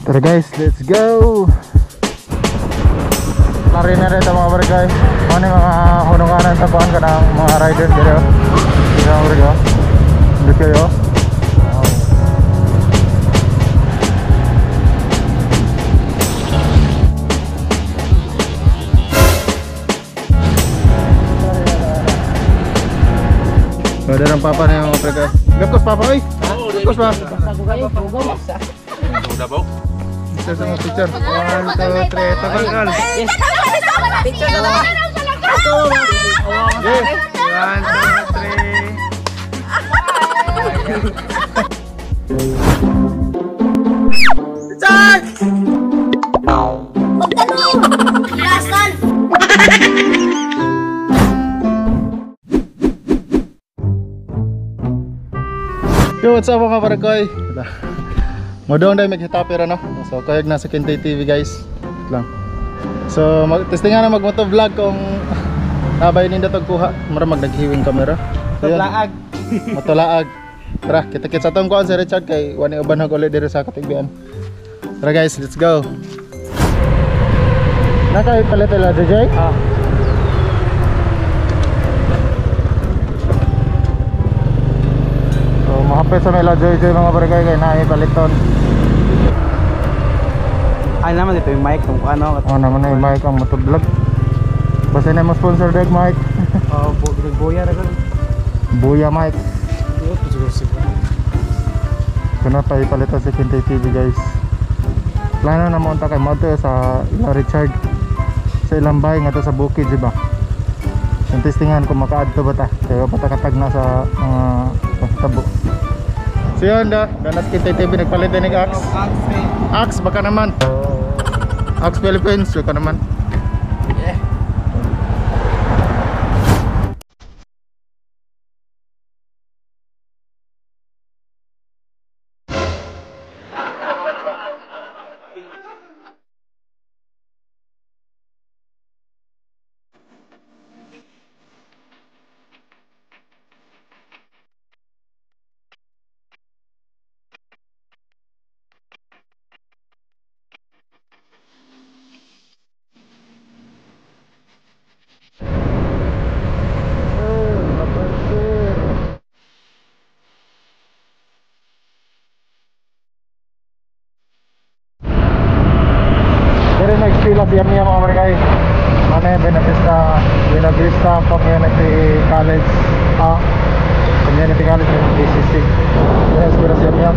Tara guys, let's go. Lari na rin ito mga barangay. Ano yung mga hununganan sa kuhan ka ng mga riders dito. Dito mga barangay. Hindi kayo. Pwede ng papa na yung mga barangay. Gapkos papa oy. Gapkos pa. Picture sa mga picture. 1, 2, 3. Tagal kal. Picture na lang. Yes. 1, 2, 3. Richard! Pagtanong! Yo, what's up mga barangay? Modong dahil maghitapir ano. So kayag nasa Kintay TV guys. Wait lang. So testingan na magmoto vlog kung nabay ninda tog kuha. Mura mag naghiwing camera. So, yun. Motolaag. Motolaag. Tara, kita-kits atong kuan si Richard kay wani uban hag uli diri sa Katigbian. Tara guys, let's go. Nakay palit ila DJ? Ah. So mahapit sa mila JJ mga barangay kay naay paliton. Ay naman dito yung mic kung ano. Oh, naman na yung mic ang motovlog. Basta na mo sponsor deg mic. Oh, buya ra gud. Buya mic. Kuna pa ipalitan si Kintay TV guys. Plano na mo unta kay moto sa ila Richard sa ilang bahay nga to sa bukid di ba? Yung testingan kung makaadto ba ta. Kaya pa ta katag na sa mga tabo. So yun da, danas Kintay TV nagpalit din ng Axe. Axe baka naman. Axe Philippines baka naman. Yeah. Nagpila siya niya mga barangay. Ano yung Buenavista Community College, Community College ng BCC. Yes, pero siya niya.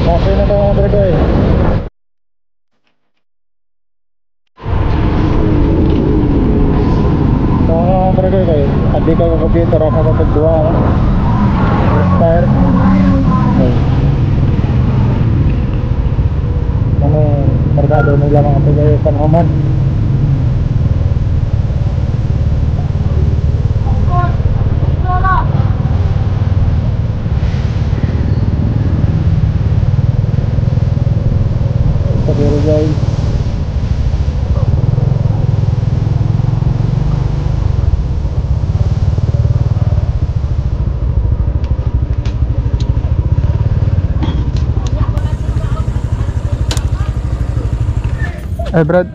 Okay na ba mga barangay? So mga barangay kayo, adi ka computer ako kapag duha. First tire. Okay. Ano merkado nila mga barangay panhuman. Guys, hey Brad.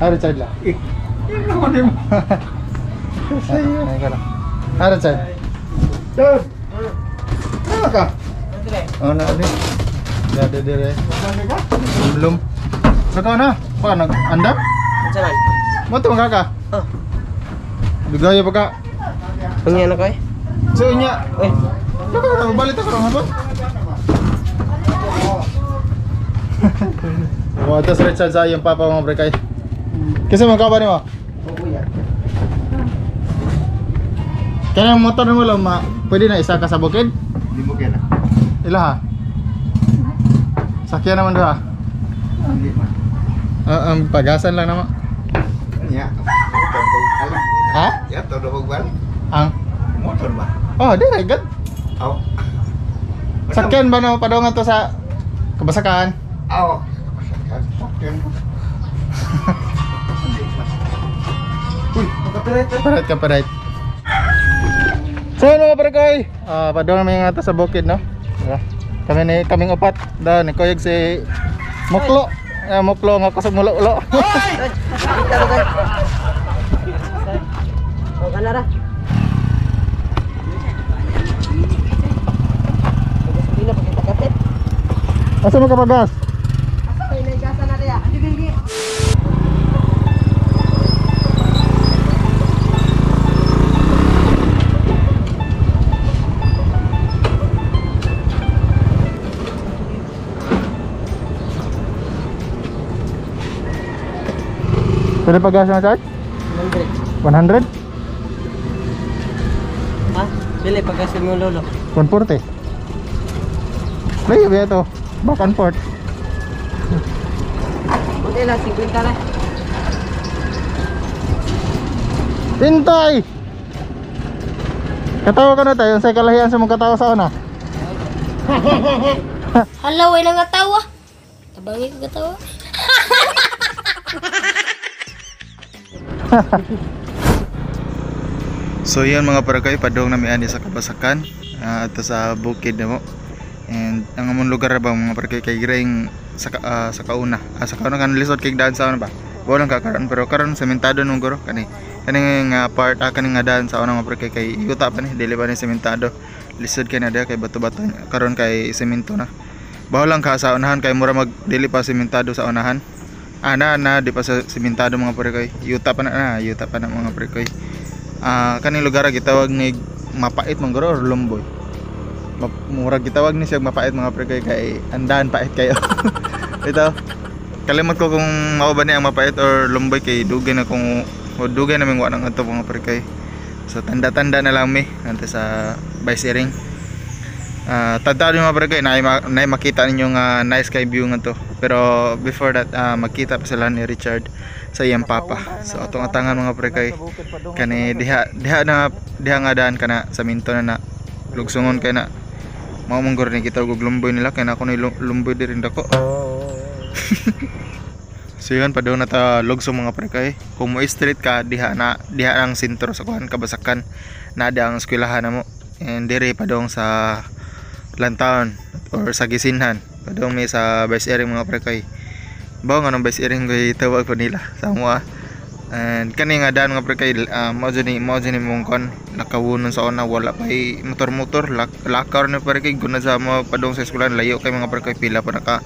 Ah, Richard lang. Eh, yun naman din mo. Ay, ka lang. Ah, Richard. Dad! Ano ka? Oh, na di. Dade dire. Ano ka? Lumlum. Saka na. Pa nag andam? Unsa man? Mo to ka? Oh. Bigaya pa ka. Unya na ko eh. So nya. Eh, Saka na balik ta karon ba? Mo tas Richard sa iyong papa mga pre kay. Kasi magkaba nimo? Kaya ang motor nimo lang ma, pwede na isa ka sa bukid? Di mo kaya na. Ila ha? Sakyan naman doha. Hindi pa. Ah, ang pagasan lang naman. Ya. Ha? Ya, todo bal. Ang Motor ba? Oh, di ra gad. Aw. Sakyan ba na padongan to sa Kabasakan? Aw. Sakyan. Uy, copyright. Parat ka parat. So yun mga parakoy, padong namin nga to sa bukid no. Diba? Kami ni kaming upat da ni koyog si Muklo. Muklo nga kusog mulo-ulo. kita ko kan. Oh, kana ra. Gasolina pa kita kapit. Asa mo kapagas? Asa kay naigasa na diya? Pwede pagas na charge? 100. 100? Ha? Dili pagkasin mo lolo. 140. Layo ba ito? Back and forth. Buti lang 50 na. Hintay! Katawa ka na tayo. Sa kalahian sa mga katawa sa una. Hala, way nang katawa. Tabangi ko katawa. So yun mga parakay, padong nami ani sa Kabasakan ato sa bukid na mo. And ang among lugar ba mga parakay kay Greng sa sa kauna. Sa kauna kan lisod kay daan sa una ba. Wala ka karon pero karon sementado nung guro kani. Kani nga part kani nga daan sa una mga parakay kay yuta pa ni dili pa ni sementado. Lisod kay na diha kay bato-bato karon kay semento na. Bawo lang ka sa unahan kay mura mag dili pa sementado sa unahan. Ana na di pa sa sementado mga parakay. Yuta pa na, yuta pa na mga parakay. Kaning lugar gitawag ni mapait man guro or lumboy. Murag gitawag ni siya mapait mga pre kay andahan pait kayo. Ito. Kalimot ko kung mao ba ni ang mapait or lumboy kay dugay na kung o dugay na ming wa nang adto mga pre kay. So tanda-tanda na lang mi ante sa Vice Iring. Tanda mga pre kay na makita ninyo nga nice kay view nga to. Pero before that magkita pa sila ni Richard sa iyang papa. So atong atangan mga pre kay kani diha diha na diha nga daan kana sa minto na na lugsungon kay na mao man guro ni kita og lumboy nila kay na ako ni lumboy diri dako. So yun padung na ta lugsong mga pre kay kung mo street ka diha na diha ang sentro sa kuan Kabasakan na diha ang eskwelahan namo and diri padung sa Lantaon or sa Gisinhan padung mi sa Vice Iring mga pre kay. Bawo nga nang Vice Iring kay tawag pa nila sa amo. And kani nga daan nga pre kay mao jud ni mong kon nakawunon sa una wala pa motor-motor lakar ni pre kay guna sa mo padung sa eskwelahan layo kay mga pre kay pila pa naka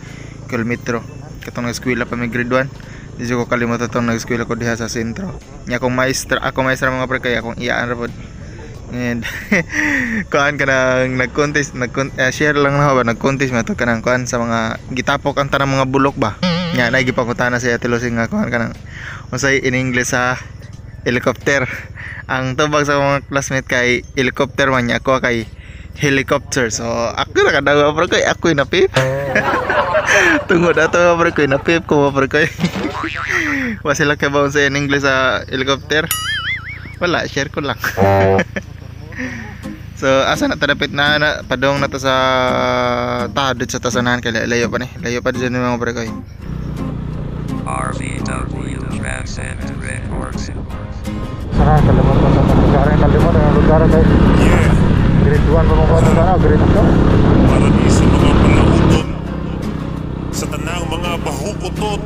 kilometro katong nag-eskwela pa mi grade 1 di ko kalimot atong nag-eskwela ko diha sa sentro nya akong maestra mga pre kay akong iyaan ra pod. And kuan kanang nag-contest share lang na ba nag-contest man to kanang kuan sa mga gitapok ang tanang mga bulok ba nya na gipangutana si Ate Lucy nga kuan kanang unsay in English sa helicopter. Ang tubag sa mga classmate kay helicopter man nya ako kay helicopter. So ako na kadawa pero kay ako'y napip. Tungod ato pero kay napip ko pero kay wa sila kay ba unsay in English sa helicopter. Wala, share ko lang. So asa na tadapit na padong na to sa tadot sa tasanahan kay layo pa ni. Layo pa dyan mga pre koy. RVW Transcend Records. Sana kalimutan sa lugar, kalimutan ang lugar kay. Yeah, Grade 1 pa mo ko sana, grade 2. para di sa mga palauton, sa tanang mga bahukotot.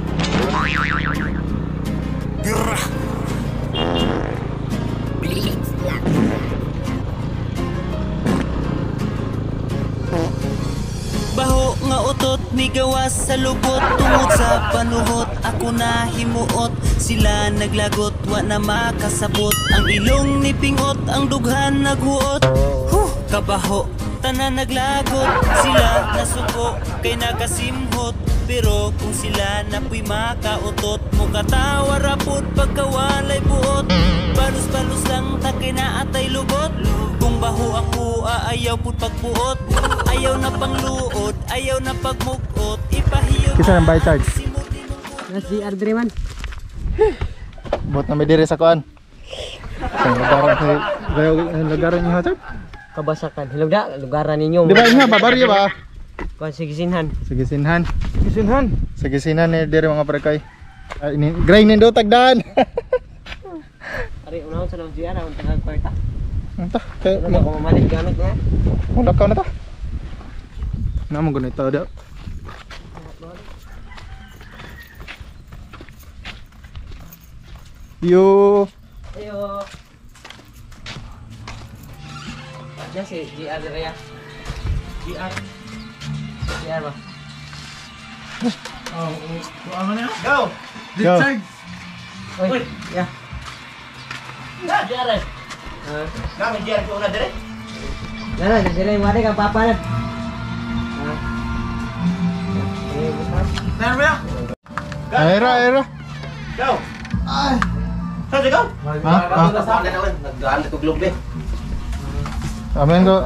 Dako nga utot migawas sa lubot. Tungod sa panuhot ako na himuot. Sila naglagot wa na makasabot. Ang ilong ni pingot ang dughan naghuot. Huh, kabaho tanan naglagot. Sila nasuko kay nagasimhot. Pero kung sila napuy makautot, mukatawa rapod pagkawalay buot. Balus-balus lang ta kay naatay lubot. Kung baho ako ayaw pud pagbuot. Ayaw na pangluod, ayaw na pagmugot. Ipahiyo Kisa nang buy charge? Nas GR diri man. Bot na may dire sa kuan. Sa lugaran sa lugaran niyo Richard? Kabasakan. Hilog da, lugaran ninyo. Di ba inyo ba baryo ba? Kuan sige sinhan. Sige sinhan. Sige sinhan. Sige sinhan ni dire mga prekay. Ay, gray nindo tagdaan. Ari unahon sa lang GR ang tagang kwarta. Anta, kay Ano ko mamalit gamit niya? Wala ka na ta. Namo ganito da. Yo. Ayo. Diyan si GR diri ya. GR. GR ba? Go. Oy, ya. GR. Ah. Nami GR ko una dire. Nana, dili mo kang papa na. Ah. Aira, aira. Go. Ay. Sa go. Ha? Ha? Nagdaan ko globe. Amen ko.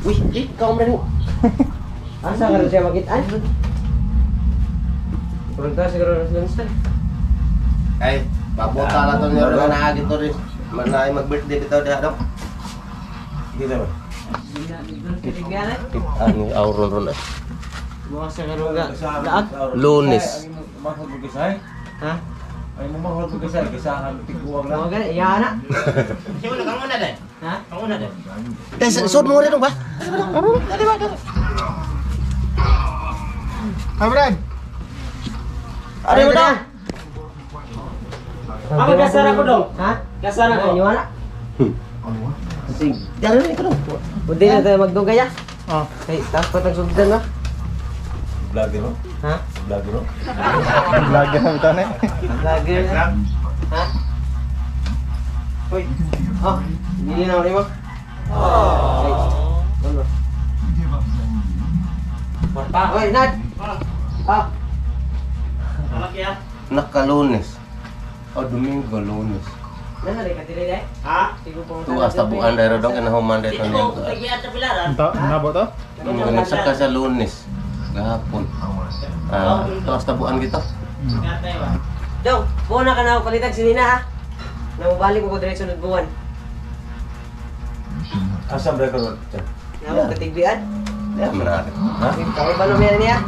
Uy, ikaw man mo. Asa ka siya makitaan? Pronto siguro na sila. Ay, papunta na to niyo na naagi to rin. Manay mag-birthday bitaw diha dok. Dito ba? Ang auron ron. Bukas sa karuga. Laag. Lunes. Ha? Ay mo mahod ko kasi gisahan tiguang Mo gani, iya na. Siya kang una dai. Ha? Kang una dai. Tay, sud mo rin ba? Ha, Brad. Ari mo na. Ako gasara ko dong. Ha? Gasara ko. Iwan na. Sig. Dari rin ko dong. Pwede na tayo magdugay ya. Oh. Hey, tapos patang sugdan na. Vlog mo? Ha? Vlog mo? Vlog na bitaw na. Vlogger na. Ha? Uy. Oh, hindi na mo. Oh. Ano? Porta. Uy, Nad. Ah. Malaki ya. Nakalunes. O Domingo Lunes. Nana dai kadiri dai. Ha? Sigo po. Tuas tabuan dai dong kana human dai to niya. Anta, nabo to? Nagsaka sa Lunes. Gahapon. Ah, tuas tabuan gitu. Dong, buo na ka na ako kalitag sinina ha. Namubalik ko diretso sunod buwan. Asa ba ko? Namo katigbian. Ya menarik. Ha? Kami ba naman niya?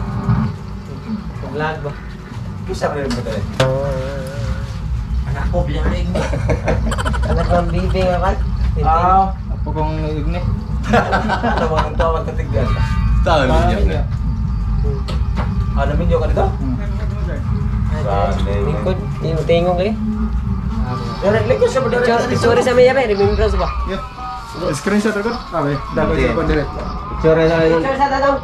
Vlog ba? Kisa ba rin ba tayo? Anak ko bilang na igni. Anak ng bibi nga kan? Ah, Apo kong igni. ano ba ang tawag katigbian? Tahu niya. Ano minyo ka dito? Lingkod, tingog lagi. Lingkod sa Picture sa may remembrance ba? Yeah. Screenshot ako. Abe, dapat sa ko dire. Picture sa Picture sa tatong.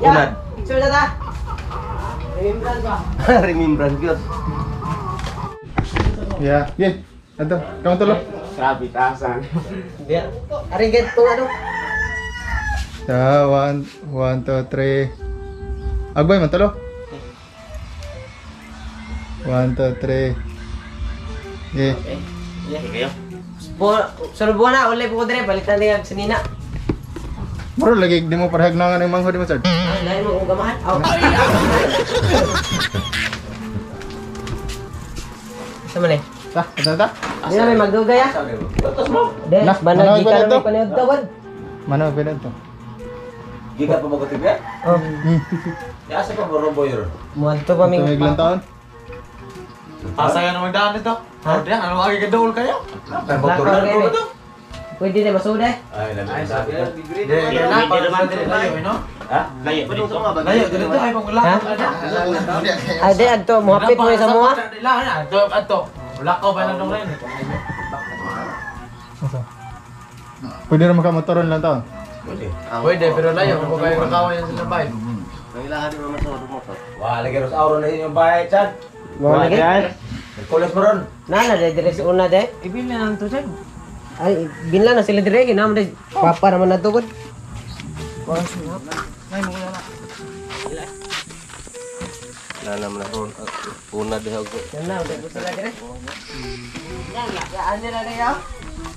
Unad. Picture sa ta. Remembrance ba? Remembrance gyud. Yeah. Yeah. Ato, kamu tulo. Grabe tasan. Dia. Ari get ko ano? Yeah, 1 1 2 3. Agbay man tulo. 1 2 3. Yeah. Yeah. Sunod buwan na, ulay po ko dire, balitan niya sa nina. Bro, lagi di mo parehag na nga ng manghod mo, sir. Ah, lain mo kung gamahan. Aw. Sa man eh? Ta, ta, ta. Hindi na may magdugay ah. De, Nah, banag manood gikan ba na na may panood tawad. Mano pinad to? Giga pa ba ko tibia? Oh, Ya asa pa mo rombo yun? muadto pa Ito ming may ilang taon. Asa ka naman daan dito? Ha? Ano lagi ka dool kayo? Lakaw kayo eh. Pwede na masuda eh. Ay, labi sabi ko. Hindi naman dili layo, no? Ha? Layo dito. Layo dito ay pangulak. Ha? Ay, di, adto, muhapit mo sa mua. Adto, adto. Lakaw pa lang dong rin. Asa? Pwede ra makamotoron lang taon. Pwede pero layo kung kayo kakaway yan sa bahay. Ang ilahan di man sa motor. Wah, lagi ros auro na inyong bahay, Chad. Mo lagi. Kulos mo ron. Nana de dire sa una de. Ibili na lang to, Chad. Ay, binla na sila dire kay naman de. Papa naman na tugod. Wala naman na ron. Una diha og Nana, de sila dire. Ya ane na kayo.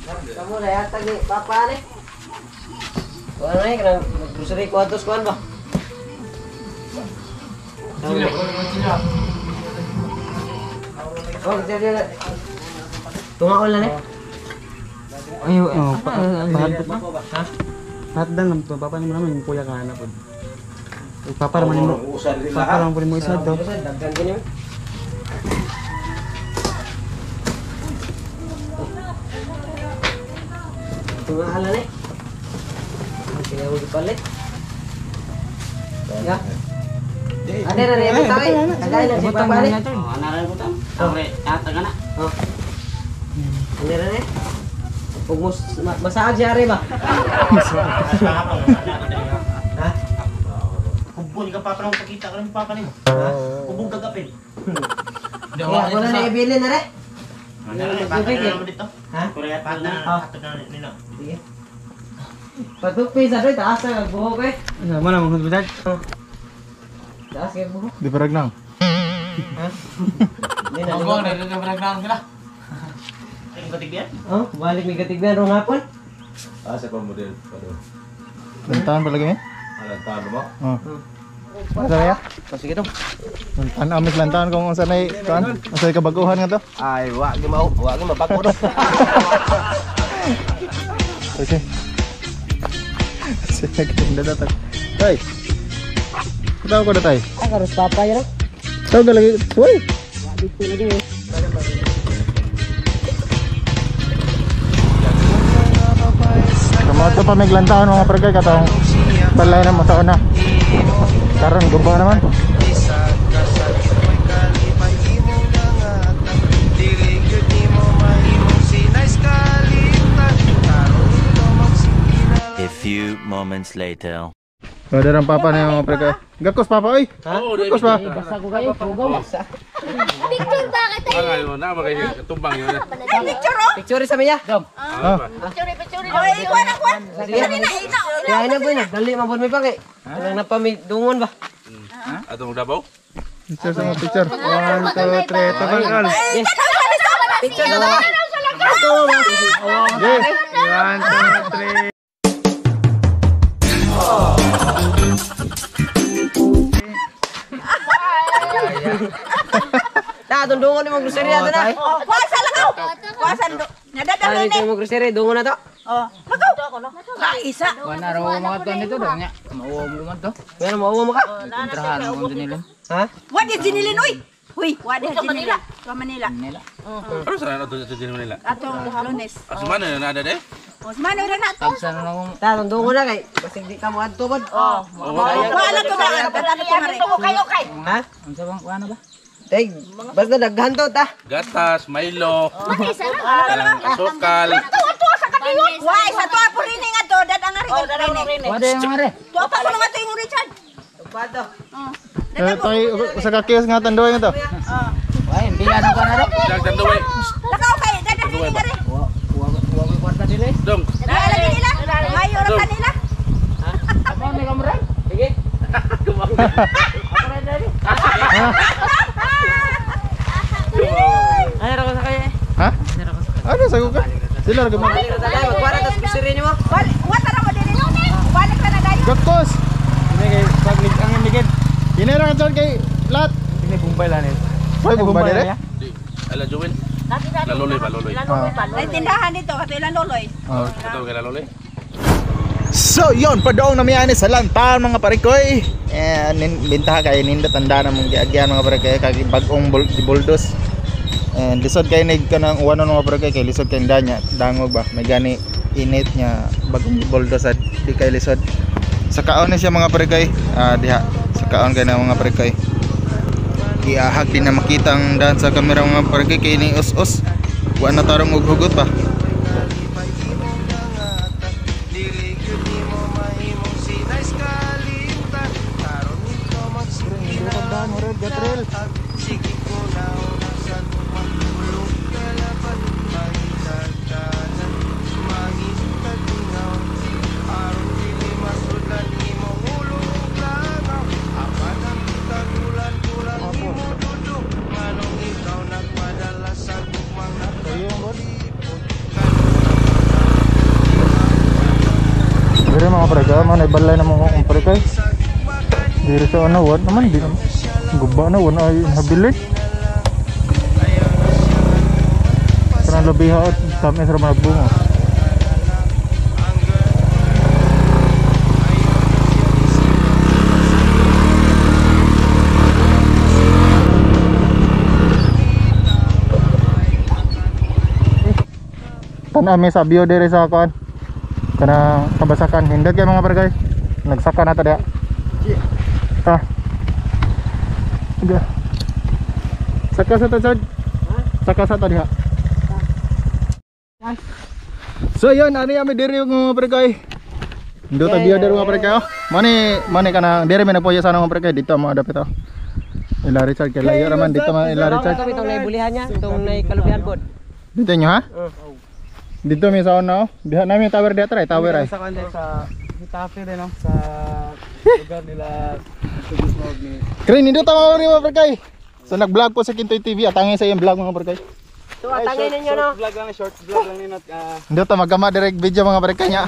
Kamu na yata ni papa ni. Wala na kanang grocery ko atos kuan ba? Oh, sige. Tungaon lang eh. Ay, oh, pahatdan pa. Ha? Pahatdan lang to, papa naman yung kuya ka na po. Papa naman mo. Papa naman po mo isa to. Daghan kini. Tungaon lang eh. Kaya mo gipalit. Ya. Ade na rin tayo. Tagay lang si papa ni. Oh, ana ra butang. Aure, ata ka na. Oh. Ade na rin. Ug mus masaag siya are ba? Ha? Kubon ka papa nang pakita ka ng papa nimo. Kubog ka gapin. Kaya ako na naibili na rin. Dito. Ha? Korea pa na. Ato na nila. Sige. Patupi sa doy taas na buhok eh. Ano mo na mga husband? Taas kay buhok. Di parag nang. Ha? Hindi na. Gonggong na rin ang sila. Ay, katigbian? Oh, balik may katigbian rong hapon. Ah, sa model pa do. Lantahan pa lagi eh. Lantahan mo? Oh. Ano kaya? Oh, sige to. Lantahan amis lantahan kung unsa nay kuan, unsay kabaguhan nga to. Ay, wa gi mao, wa gi mabag-o do. Okay. Sige, ganda na to. Tay. Tawag ko na tay. Ah, karos papa yan. Tawag ka lagi. Uy. Dito lagi. Kumato pa may lantahan mga parkay katong balay na mo sa una. Karon guba naman. A few moments later. Order ang papa na yung mga parkay. Gakos papa oy. Ha? Gakos pa. Basa ko kayo, pugaw. Basa. Picture ba kita? Picture oh. Picture sa miya. Ah. Oy, ikuan na kuan. Sige. Kaya na po na, dali mabon may pake. Anang na pa may dungon ba? Picture sa mga picture. 1 2 3 tabang kal. Yes. Picture na lang. Yes. 1 2 3. Ta, tundungon ni mo grocery ato na. Oh, kuasa lang aw. Kuasa do. Nadadalo Ay, ni. mo grocery, dungon na to. Oh. Lakaw. Kaisa. Wala raw mga to nito daw nya. Mauwa mo man to. Pero mauwa mo ka. Kontrahan mo dinilin. Ha? Wa di jinilin oy. Huy, wa di jinilin. Sa Manila. Nila. Ano sa ano to sa Manila? Atong Lunes. Asumano na nada de? Oh, sumano ra na to. Tagsa na lang Ta, tundungon na kay basig di ka mo adto bod. Oh, wala to ba? Wala to mare. Okay, okay. Ha? Unsa bang kuan ba? Tay, basta daghan to ta. Gatas, Milo, asukal. Tuwa sa katiyon. Wa isa to apo rini nga to, dad ang ari rini. Wa day mga re. Tuwa pa mo nga to yung Richard. Pato. Eh, tay sa kakiyos nga tanduay nga to. Way, bila na kuan na. Dag tanduay. Lakaw kay dad ang rini nga rin. Wa wa wa kwarta dili. Dong. Dala lagi nila. Mayo ra kanila. Ako may kamera. Sige. Ay, ra ko sa kaya. Ha? Ano sago ka? Sila ra gumag. Balik ra tayo, magkuha ta sa grocery nimo. Balik, wa tara mo dili. Balik ra na dayon. Gakos. Ini kay paglig ang ligid. Ini ra ka kay lat. Ini Bombay lan eh. Hoy Bombay dire. Di. Ala Joel. Laloloy ba, loloy. Ah. Ay tindahan dito kato ilang loloy. Ah. Ato kay laloy. So yon, padoong nami ani sa lantaon mga parikoy. Eh bintaha kay nindot tanda na mong giagyan mga parikoy kay bag-ong buldos. And lisod kay nig kanang uwanon mga parikoy kay lisod kay danya dangog ba. May gani init nya bagong buldos at di kay lisod. Sa kaon ni siya mga parikoy. Ah diha sa kaon kay na mga parikoy. Giahag din na makita ang daan sa kamera mga parikoy kay ni us-us. Wa na tarong og hugot ba. Diri sa ano, what naman di naman. Guba na wala ay habilit. Kanang labiha at tamis ra magbunga. Tanami sa bio diri sa kuan. Kanang kabasakan hindot kay mga bargay. Nagsaka na ta diha. Ah. Uga. Saka sa ta Chad. Saka sa ta diha. So ayun, ani ami diri yung mga bargay. Hindot ang bio diri mga bargay oh. Mani mani kanang diri may nagpuyo sana mga bargay dito mga dapit oh. Ila Richard kay layo raman dito mga ila Richard. Itong naibulihan niya, itong naikalubihan pod. Dito nyo ha? Dito may sa ono. Diha namin tower diha try, tower ay. Sa kanila sa Getafe din no, sa lugar nila Tugusnog ni. Kren nindot ang mga mga barkay. So nag-vlog po sa Kintoy TV, atangin sa iyong vlog mga barkay. So atangin ninyo no. Short vlog lang, short vlog lang nino. Nindot ang magama direct video mga barkay niya.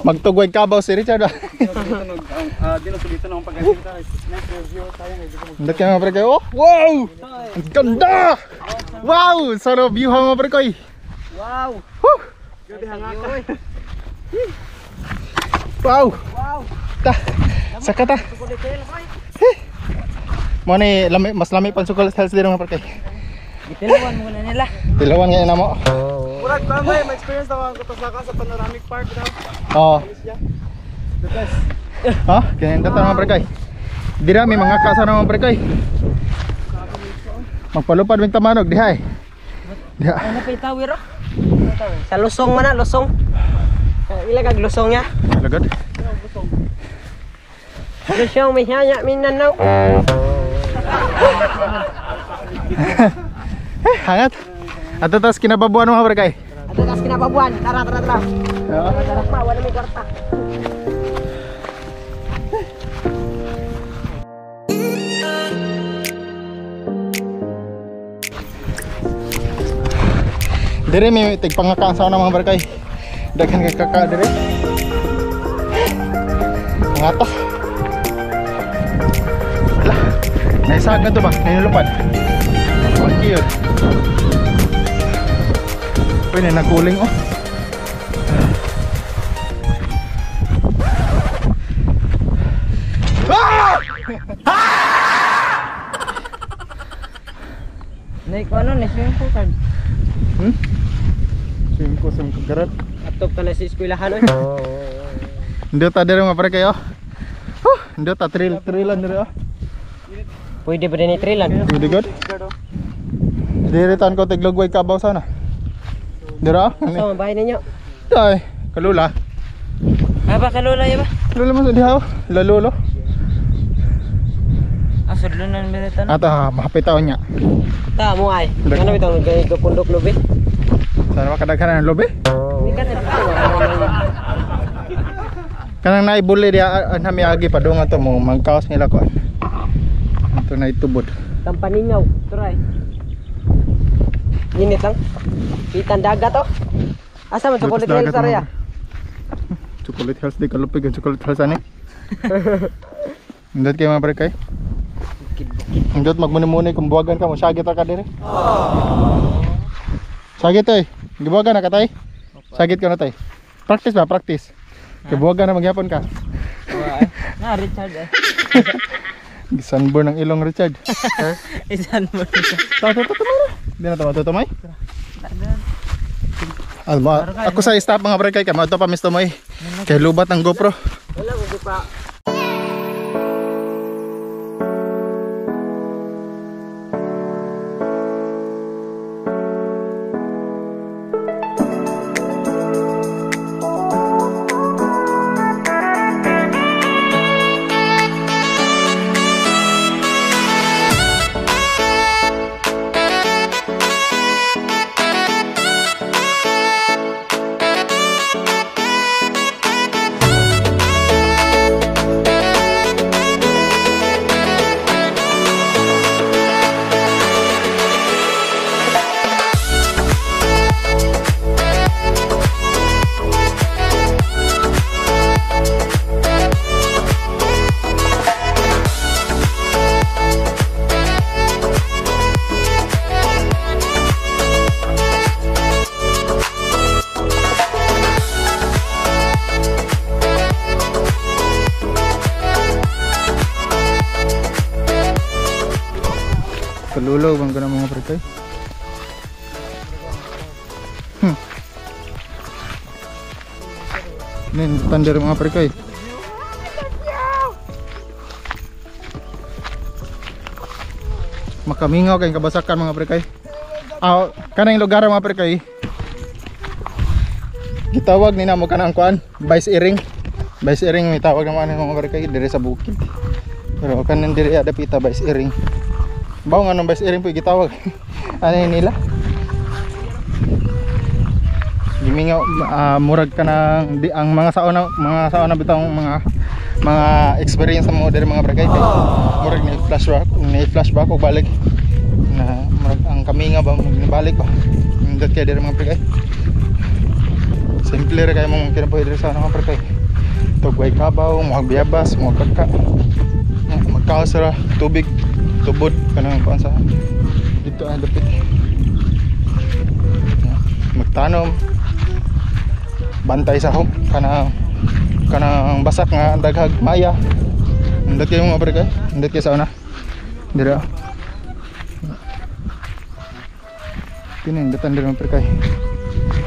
Magtugway kabaw si Richard. Dino dito nang pagkasinta. Nice review tayo medyo. Nindot kayo mga barkay. Oh, wow! Ang ganda! Wow! Sarap view ha mga barkay. Wow. Woo! Wow! Ta, saka ta. Mo ni lami, mas lami pang sukol health dito mga barkay. Gitilawan mo na nila. Tilawan ngayon na mo. Murag ba may experience na akong katasaka sa Panoramic Park daw. Oo. The best. Ha? Ganyan dito mga barkay. Dira may mga kasa na mga barkay. Magpalupad mig tamanog diha eh. Diha. Ano pa itawir oh? Sa lusong man na, lusong. Ila kag lusong niya. Lagod. Lusong may hanya minanaw. Eh, hangat. Ato tas kinababuan mga barkay. Ato tas kinababuan. Tara tara tara. Oo. Tara pa, wala may kwarta. Dire may tigpangakaan sa mga barkay. Daghan kay kaka dire. Ngata. Lah, naisag na to ba? Nainulupad. Wagi yun. Uy, na nagkuling oh. Ah! Nay ko ano, na swimming pool card. Swim ko, swim ko garat. Atop ka na sa eskwelahan oy. Hindi ta dire mga barkay oh. Huh, hindi ta trail trailan dire oh. Pwede ba din i-trailan? Really good. Dire tan ko tiglugway kabaw sana. Dira? So, ang bahay ninyo. Tay, kalula. Ah, ba kalula ya ba? Lula mo sa diha oh. Lalulo. Ah, sudlonan ba dito? Ata mahapit taon niya. Ta mo ay. Ano bitaw nagay pundok lobe? Sana makadaghan ng lobe. Kanang naibuli diha nami agi padungan to mo mangkaos nila ko. Ito na itubod. Tampaningaw, turay. Init lang. Pitan dagat oh. Asa man chocolate hills area? Chocolate hills di kalupig ang chocolate hills ani. Indot kay mga barkay. Indot magmuni-muni kung buwagan ka mo sagit ra ka dire. Sagit oy. Gibuwagan na ka tay. Sagit ka na tay. Practice ba practice. Kay buwagan na magyapon ka. Na Richard eh. Sunburn ang ilong Richard. Isunburn. Ta ta ta ta. Di na ta tumay. Alma, ako sa stop mga barkay kay maadto pa mis tumoy. Kay lubat ang GoPro. Wala ko pa. Kalulaw bang ganang mga pre kay. Nin thunder mga pre kay. Makamingaw kay kabasakan mga pre kay. Aw, kanang lugar mga pre kay. Gitawag ni namo kanang kuan, Vice Iring. Vice Iring may tawag naman ani mga pre kay dire sa bukid. Pero kanan dire adapita Vice Iring. Bawo nga nang Vice Iring po gitawag. Ano nila? Gimingaw murag kanang di, ang mga sauna bitong mga experience mo diri mga pre kay. Murag ni flashback og balik na murag ang kaminga ba magbalik ba. Indot kay diri mga pre kay. Simple ra kay mong kinabuhi diri sa mga pre kay. Tugway kabaw, muhag biyabas, muhag kaka. Magkaos ra tubig, tubod kanang kuan sa dito ang dapit. Magtanom. Bantay sa home kanang basak nga daghag maya. Indot kayo mga pre kay. Indot kayo sa una. Dira. Pinindutan dira mga pre kay.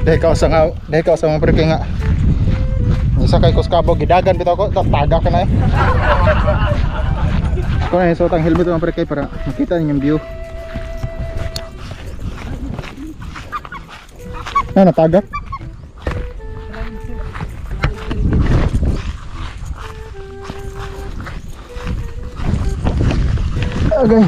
Dahil ka sa mga pre kay nga. Isa kay kuskabo gidagan bitaw ko, taga ka na eh. Ako na isuot ang helmet mga pre kay para makita niyo yung view. Na nataga. Okay.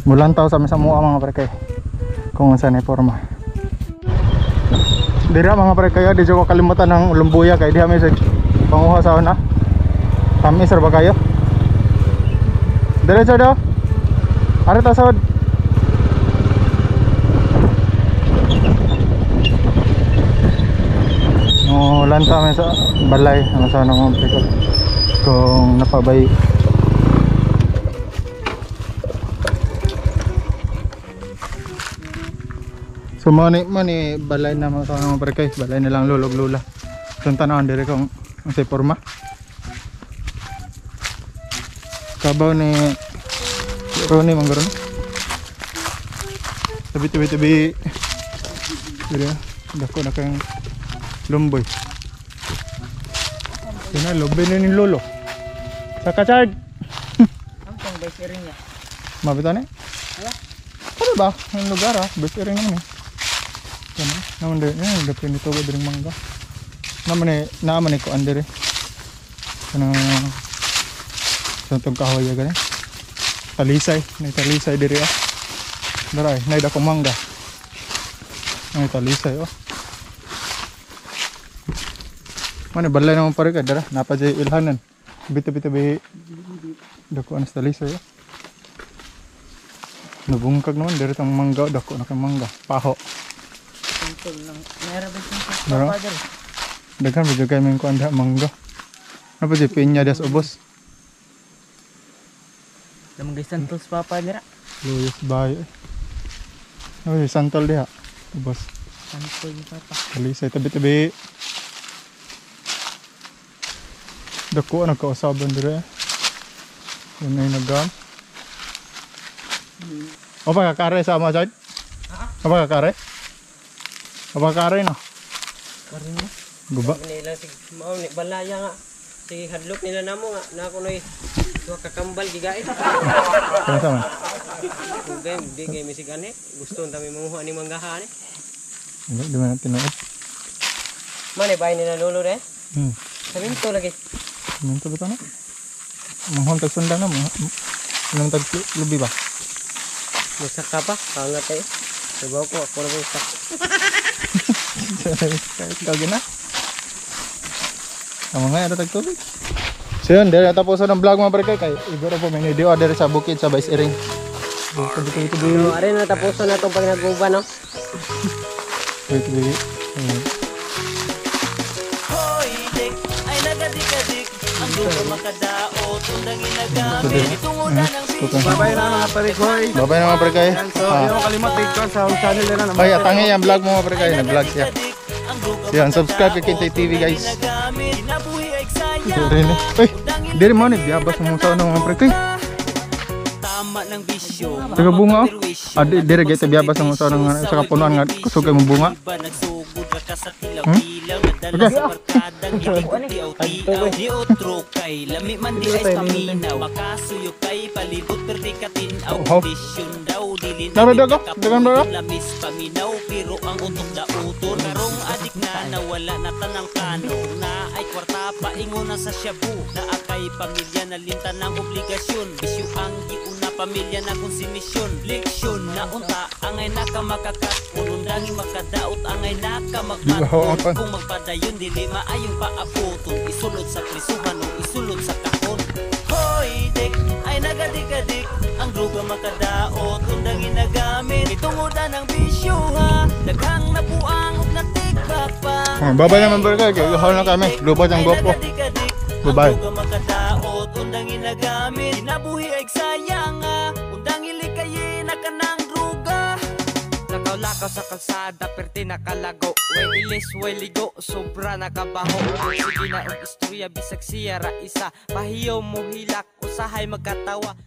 Mulantaw sa mua mga pre kay kung saan ay forma. Dira mga pre kayo, di ko kalimutan ng lumbuya kay diha message panguha sa una. Tamis ra ba kayo? Diretso do. Ari ta sod. No, lanta mi sa balay ang sa mga pre kay. Kung napabay. So mani balay na mga sa mga pre kay, balay na lang lulog lula. So tan-awon dire kung ang say porma. Kabaw ni Ronnie manggoro. Tabi tabi tabi. Dire dako na kayong lumboy. Sina lumboy ni lolo. Sa kachard. Ang tong Vice Iring niya. Mabita ni? Ano ba? Ang lugar ah, Vice Iring naman eh. Ano? Naman din, eh, dapin nito ko diring mangga. Naman ni kuan dire. Ano sa tong kahoy gani. Talisay, nay talisay diri ah. Daray, nay dako mangga. Nay talisay oh. Mano balay naman pare ka dara, napa jay ilhanan. Bitabi-tabi dako anas talisay oh. Nabungkag naman diri tong mangga, dako na kay mangga, paho. Daghan ba jud kay may kuan diha mangga. Napa jay pinya diha sa ubos. Lamang santol sa papa dira. Luyos bayo. Napa jay santol diha ubos. Santol ni papa. Talisay tabi-tabi. Dako ang kausaban dire. Unay nagam. O pa kakare sa ama side? Ha? O pa kakare? O pa kakare no? Kare no. Guba. Nila sig mao ni balaya nga. Sige hadlok nila namo nga na ako noy duha ka kambal gigait. Kinsa man? Ugay di kay misig ani gusto unta mi manguha ni manggaha ani. Hindi di man tinuod. Mane bay nila lolo re? Saminto lagi. Saminto ba na? Manghon tag sundang na mo. Tag lubi ba? Musaka pa, hangat eh. Sabaw ko, ako na ba Ikaw gina. Ang mga ano tag tubig. So yun, dahil natapusan ang vlog mga pre kay igoro po may video order sa bukid sa Vice Iring. So, are natapusan na itong pag nag-uban, no? Wait, wait. Bye-bye na mga parikoy. Bye-bye na mga parikoy. So, ayaw kalimot dito sa channel na naman. Ay, atangi yung vlog mo mga parikoy. Nag-vlog siya. So, yan, subscribe kay Quintay TV guys. Diri ni. Uy, diri mo ni biyabas mo sa ano mga pre kay. Tama ng bisyo. Taga bunga oh. Ah, diri gyud biyabas mo sa ano nga sa kapunuan nga kusog kay mo bunga. Iba nagsugod ra ka sa tilaw-tilaw. Nadala sa barkadang tiaw-tiaw. Ni otro kay lami man di ay paminaw. Makasuyo kay palibot perti katinaw. Oh. Kondisyon daw dili Nara dago, dagan ba? Lamis paminaw pero ang utok dauton. Karong adik na nawala na tanang plano. Na ay kwarta paingon na sa shabu. Na akay pamilya na linta ng obligasyon. Bisyo ang giuna pamilya na konsumisyon. Leksyon na unta angay naka makakat. Unundangin makadaot angay naka Gihaw ang magmaton. pan. Kung magpadayon dili maayong paabuton. Isulod sa prisuhan o isulod sa kahon. Hoy dik ay nagadik-adik ang droga makadaot undang ginagamit itungodan ang bisyo ha daghang nabuang ug natikbak pa. Oh, babay naman bro kay gihaw na kami. Lubad ang gwapo. Bye-bye. Ang droga makadaot undang ginagamit kinabuhi ay sayang ah undang ilikayin na kanang droga. Lakaw-lakaw sa kalsada, perti nakalago. Way ilis, way ligo, sobra nakabaho. Sige na ang istorya, bisag siya ra isa. Pahiyo mo hilak, usahay magkatawa.